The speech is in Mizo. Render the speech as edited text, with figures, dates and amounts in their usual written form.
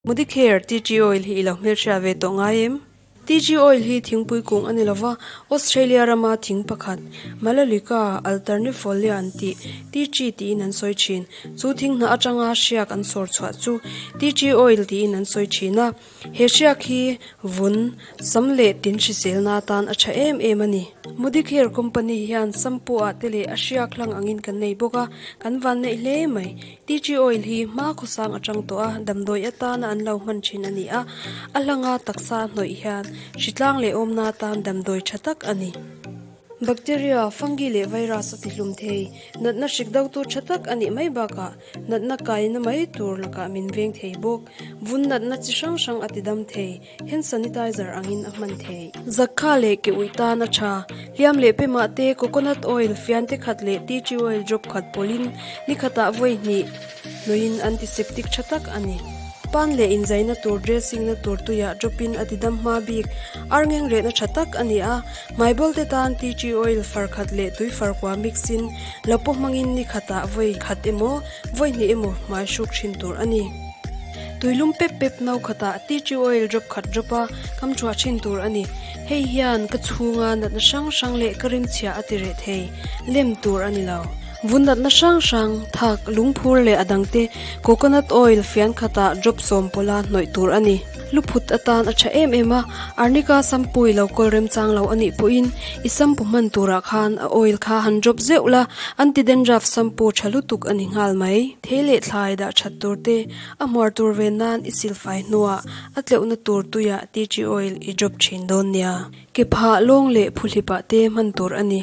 Modicare TG Oil hi i lo hmelhriat ve tawh ngai em? TG Oil hi thingpui kung a ni lova, Australia rama thing pakhat, Melaleuca alternifolia an tih, TG tiin an sawi thin. Chu thing hnah atanga hriak an sawr chhuah chu TG Oil tiin an sawi thin a. He hriak hi vun, sam leh tin hriselna atan a tha em em a ni. Modicare company hian shampoo ah te leh a hriak hlang angin kan nei bawk a, kan vanneih hle mai. Tea oil hi hma khawsang atang tawh a, damdawi atana an lo hman thin a ni a, a hlanga taksa a hnawih hian hritlang leh awmna atan damdawi tha tak a ni. Bacteria, fungi leh virus a tihlum thei, natna hrik dotu tha tak a nih mai bakah natna kaina mai tur lakah min veng thei bawk. Vun natna chi hrang hrang a tidam thei. Hand sanitizer angin a hman thei. Zakha leh ke uih tan a tha. Hliam leh pemah te coconut oil fian te khat leh tea tree oil drop khat pawlhin ni khatah vawi hnih hnuaiin antiseptic tha tak a ni. Pan leh inzaina tur dressing na tur tuiah drop in a tidam hma bik. Arngeng rehna tha tak a ni a. Hmaibawl te tan tea tree oil far khat leh tui far kua mix in lo pawh hmangin ni khatah vawi khat emaw vawi hnih emaw hmai hruk thin tur a ni. Tuilum pep pep no khatah tea tree oil drop khat drop a kam thuah thin tur a ni. Hei hian ka chhunga natna hrang hrang leh ka rimchhia a ti reh thei lem tur a ni lo. Vun natna hrang hrang, thak, lungphur leh a dangte coconut oil fian khatah drop sawm pawla hnawih tur a ni. Luphut atan a tha em em a, Arnica shampoo i lo kawl remchang lo a nih pawhin i shampoo hman turah khan a oil kha han drop zeuh la, anti-dandruff shampoo tha lutuk a ni nghal mai. Thei leh thlai dah that tur te, a hmuar tur ve nan i silfai hnuah a tleuhna tur tuiah tea tree oil i drop thin dawn nia. Ke phah, lawng leh phuhlipah te hman tur a ni.